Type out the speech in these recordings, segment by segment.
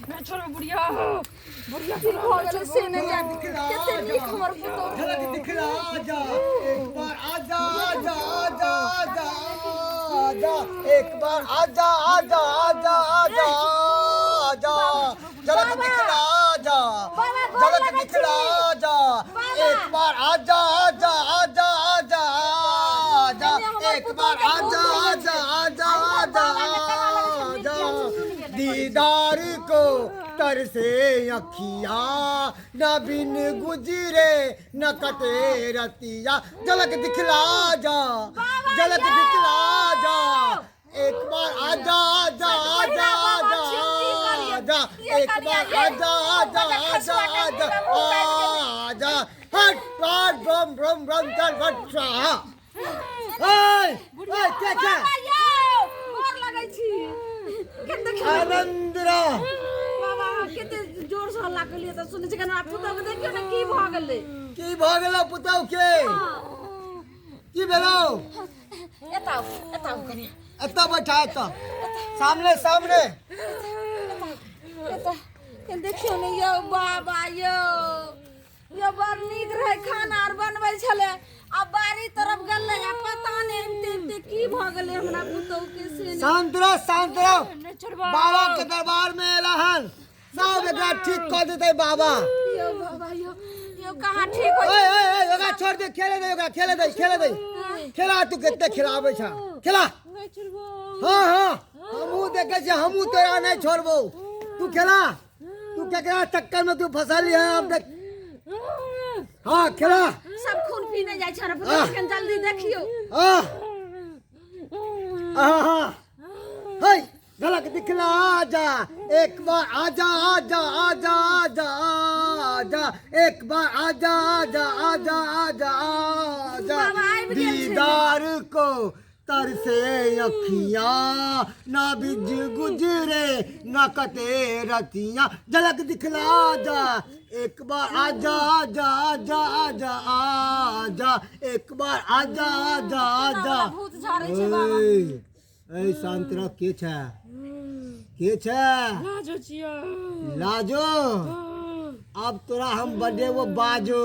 नहि छोड़बै बुढ़िया बुढ़िया की भऽ गेलै से नहि जानि कते नीक हमर पुतोहु झलक दिखला जा एक बार आजा आजा आजा आजा आजा एक बार आजा आजा आजा आजा आजा झलक दिखला जा बाबा, गोर झलक लगै छी। दिखला जा बाबा। एक बार आजा आजा आजा आजा आजा एने हमर एक बार पुतोहु के आजा भूत आजा आजा आजा बाबा के केना लगै छै आजा मिर्ची छै, सुनबे नहि करै छै। दीदार को तरसे अखिया न बिन गुजरे न कटे रतिया झलक दिखला जा बाबा झलक यौ! दिखला जा एक बार आजा आजा आजा आजा आजा एक बार आजा आजा आजा आजा आजा हट हट बम बम बम चल बट स्वाहा ए ए क्या क्या बाबा यौ गोर लगै छी कते आनंद रह बाबा अहाँ कते जोर से हल्ला केलियै तऽ सुनै छी केना पुतहु के देखियौ ने की भऽ गेलै की भऽ गेलौ पुतहु के की भेलौ एतऽ आउ एतऽ आउ कनि एतऽ बैठा एतऽ सामने सामने एतऽ कनि देखियौ ने यौ बाबा यौ यौ बड़ नीक रहै खाना आर बनबै छलै आ बाड़ी तरफ गेलै आ पता नहि एते एते की भऽ गेलै हमरा पुतहु के से नहि। शांत रह शांत रह नहि छोड़बै बाबा के दरबार में एला हन सब एकरा ठीक कऽ देतै बाबा यौ बाबा यौ यौ कहाँ ठीक होइ ओए ओए ओए ओकरा छोड़ दे खेले दे ओकरा खेले दे खेले दे खेला तू कते खिलाबै छ खेला नहि छोड़बौ हाँ हाँ हमहूँ देखै छियै हमहूँ तोरा नहि छोड़बौ तू खेला तू केकरा चक्कर में तू फंसल है अब देख हाँ खेला सब खून पीने जाइ छै हमरा पुतहु के कनि जल्दी देखियौ हाँ हाँ हाँ हे झलक दिखला आजा एक बार आजा आजा आजा आजा आजा एक बार आजा आजा आजा आजा आजा बाबा आबि गेल छै। दीदार को तरसे अखियां ना बिज गुजरे ना कटे रतियां झलक दिखला जा एक बार आजा आजा आजा आजा आजा एक बार आजा आजा आजा भूत झाड़ै छै बाबा ए, ए शांत रह के छै के छै लाजो छियै लाजो अब तोरा हम बजेबो बाजो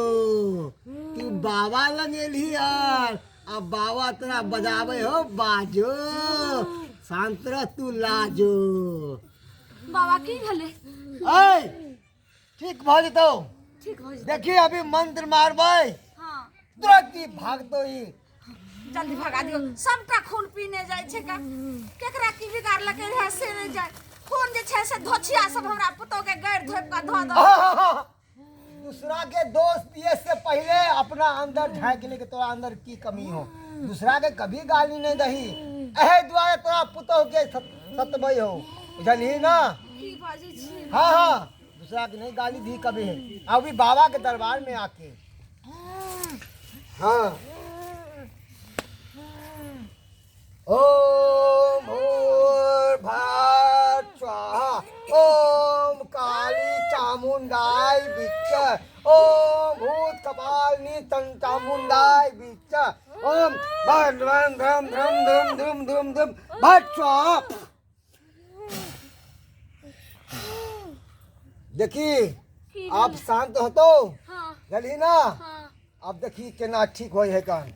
तू बाबा लग एलही यार अब बाबा तोरा बजाबै हो बाजो शांत रह तू लाजो बाबा की भेलै ऐ ठीक भऽ जेतौ ठीक भऽ जेतै देखी अभी मंत्र मारबै हाँ तुरंत ही भागतो ही जल्दी भगा दियौ सबटा खून पीने जाइ छै का केकरा की बिगाड़लकै रहै से नहि जाय खून जे छै से धोछिया सब हमरा पुतोह के गैर धोपि कऽ धऽ दऽ दूसरा के दोष दिए से पहले अपना अंदर झांक ले के तोरा अंदर की कमी हो दूसरा के कभी गाली नहीं दही एहे दुआरे तोरा पुतोह के सतबै हो बुझलही ना की बाजै छी हाँ हाँ दूसरा के नहीं गाली दी कभी अभी बाबा के दरबार में आके हाँ ओम भूर्भुवः स्वाहा ओम काली चामुंडाय विच्च ओम भूत कपालिनी तं चामुंडाय विच्च ओम भं ध्रं ध्रं ध्रं ध्रुं ध्रुं ध्रुं ध्रुं भट स्वाहा देखी की आप शांत होतो हाँ गली ना हाँ अब देखी केना ठीक होय है कान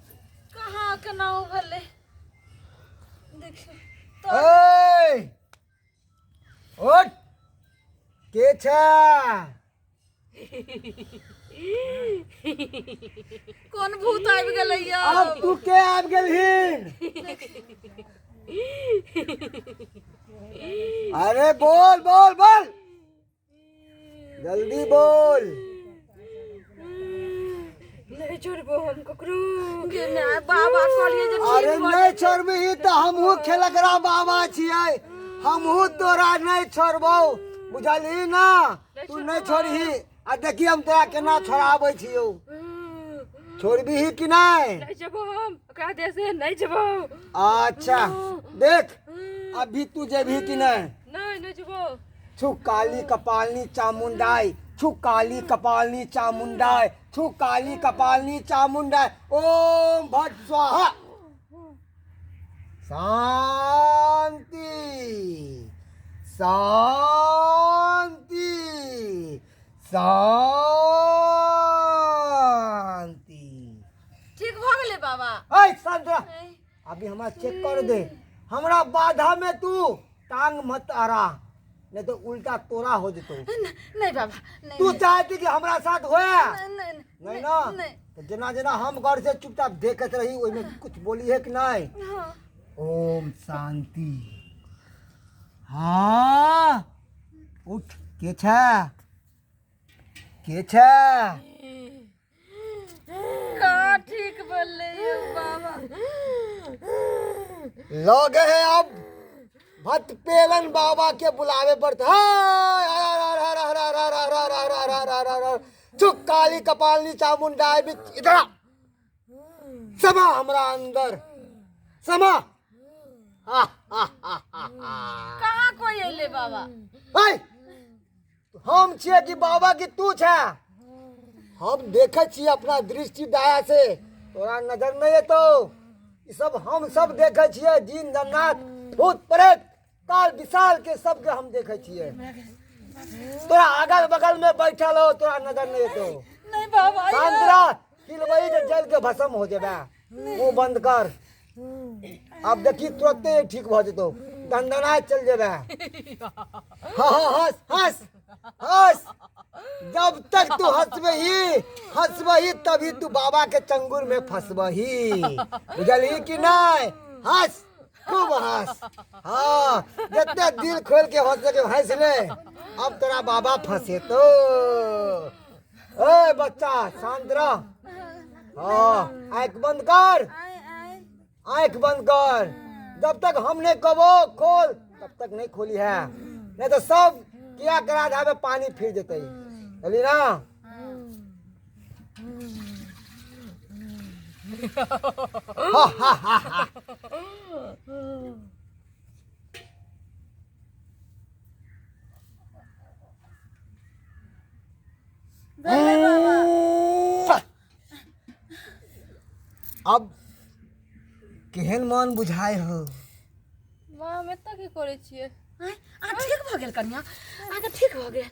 कहाँ केना ओ भेलै देखियौ तो ए उठ के छै कोन भूत आबि गेलै यौ अब तू के आबि गेलहिन अरे बोल बोल बोल जल्दी बोल नहि छोड़बो हम ककरो गे माय, बाबा कहलियै जे ठीक अरे भऽ नहीं छोड़बही तऽ हमहूँ खेलकरा बाबा छियै हमहूँ तोरा नहीं छोड़बौ बुझलही ना तू नहीं छोड़ही आ देखी हम तोरा केना छोड़ाबै छियौ छोड़बही कि नहीं नहि जेबो हम ओकरा देह से नहि जेबो अच्छा देख अभी तू जेबही कि नहीं नहि नहि जेबो छु काली कपालनी चामुंडाई छु काली कपालनी चामुंडाई छु काली कपालनी चामुंडाई ओम भट स्वाहा शांति शांति शांति। ठीक भऽ गेलै बाबा? ऐ शांत रह, अभी हमरा चेक कर दे। हमरा बाधा में तू टांग मत अड़ा, नहीं तो उल्टा तोरा हो जेतो। नहीं बाबा, नहीं। तू चाहती कि हमरा साथ होया? नहीं। नहीं ना? नहीं। तो जेना जेना हम गौर से चुपचाप देखत रही, ओहिमे कुछ बोली है कि नहीं? हाँ। ओम शांति। हाँ, उठ। के छै, के छै? का ठीक बोलले यौ बाबा? लगे है अब भटपेलन बाबा के बुलावे पड़ता है। चुप काली कपालनी चामुंडा इधर आ। समा हमरा अंदर समा। हा, हा, हा, हा, हा। कहाँ कोई अइले बाबा? ऐ, हम छियै कि बाबा कि तू छै? हम देखै छियै अपना दृष्टि दया से, तोरा नजर नहीं एतौ। ई सब हम सब देखै छियै, जिन जन्नात भूत प्रेत काल विशाल के सबके हम देखै छियै। तोरा अगल बगल में बैठल हो, तोरा नजर नहीं एतौ। नहीं बाबा। शांत रह, हिलबही तऽ जल के भस्म हो जेबे। मुंह बंद कर। अब देखी, तुरंते ठीक भऽ जेतौ, दनदनाइत चल जेबे। हाँ हाँ, हंस हंस हंस। जब तक तू हंसबही हंसबही, तभी तू बाबा के चंगुर में फंसबही, बुझलही कि नहीं? हंस, खूब हंस। हाँ, जितने दिल खोल के हंस सके हंस ले। अब तोरा बाबा फंसे तो। ए बच्चा, शांत रह। हाँ, आँख बंद कर। आय आय। आँख बंद कर। जब तक हम नहीं कबो खोल, तब तक नहीं खोली है, नहीं तो सब किया करा जावे, पानी फिर जेतै। बुझली ना? हा हा हा हा। भेलै बाबा? अब केहन मन बुझाय हो? माँ, हम एतऽ की करै छियै? आँय, अहाँ ठीक भऽ गेल कनिया? अहाँके ठीक भऽ गेल?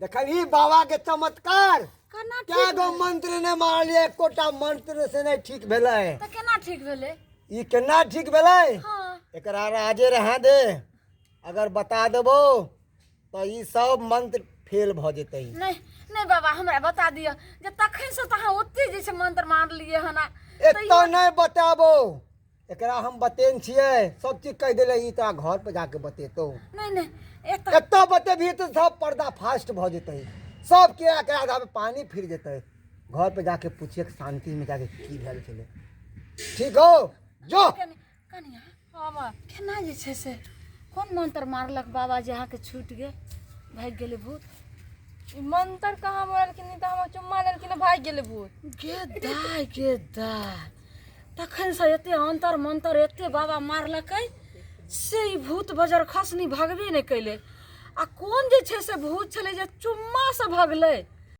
देखलही बाबा के चमत्कार? केना? क्या गो मंत्र ने मारलियै, एकोटा मंत्र से नहीं ठीक भेलै। तऽ केना ठीक भेलै? ई केना ठीक भेलै? हाँ। एकरा राजे रहा दे, अगर बता देबो तऽ ई सब मंत्र फेल भऽ जेतै। नहीं नहीं बाबा, हमरा बता दिअ जे तखन से तऽ अहाँ ओते जे छै मंत्र मारलियै हन आ एतऽ नहीं बताबो। एकरा हम बतेन छियै, सब चीज कहि देले। ई तोरा घर पर जाके बतेतो। नहीं नहीं, एतऽ एतऽ बतेबही तऽ सब पर्दा फास्ट भऽ जेतै, सब के के आधा में पानी फिर जेतै। घर पे जाके पूछिए शांति में जाके की भेल छलै। ठीक हो जो। कनिया। हाँ माँ। केना जे छै से कोन मंत्र मारलक बाबा जे अहाँके छूटि गेल, भागि गेलै भूत? ई मंत्र कहाँ मारलखिन? ई तऽ हमरा चुम्मा लेलखिन आ भागि गेलै भूत। गे दाय, गे दाय, तखनसँ एते अन्तर मंतर एते बाबा मारलकै से ई भूत बजर खसनी भगबे नहि कैलै, आ कोन जे छै से भूत छलै जे चुम्मासँ भगलै?